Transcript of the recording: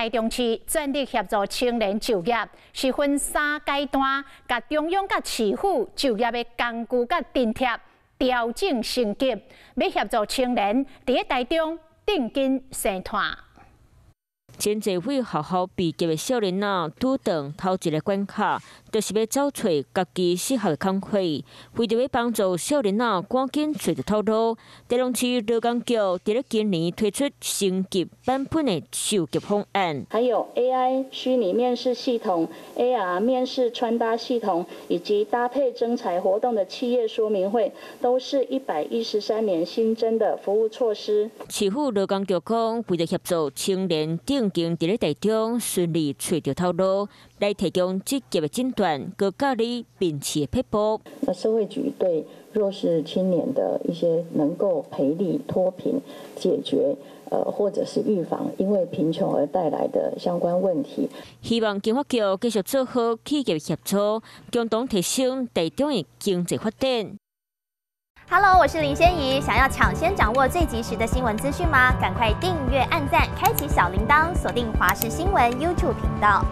台中市全力協助青年就業，是分三階段，共中央佮市府就業的工具佮津貼調整升級，欲協助青年佇咧台中鎮緊生湠。真濟位學校畢業的少年仔，拄著頭一个關卡，就是欲走揣家己適合的工課。為著欲幫助少年仔趕緊揣著頭路，台中市勞工局佇咧今年推出升級版本的就業方案，還有 AI 虛擬面試系統、AR 面試穿搭系統，以及搭配徵才活動的企業說明會，都是113年新增的服務措施。市府勞工局講，為著協助青年定經佇咧台中順利揣著頭路，來提供職業的診斷，閣教你面試的撇步。那社會局對弱勢青年的一些能夠培力脫貧、解決或者是預防因為貧窮而帶來的相關問題。希望經發局繼續做好企業協助，共同提升台中的經濟發展。 Hello，我是林仙怡。想要搶先掌握最及時的新聞資訊嗎？趕快訂閱、按讚、開啟小鈴鐺，鎖定華視新聞 YouTube 頻道。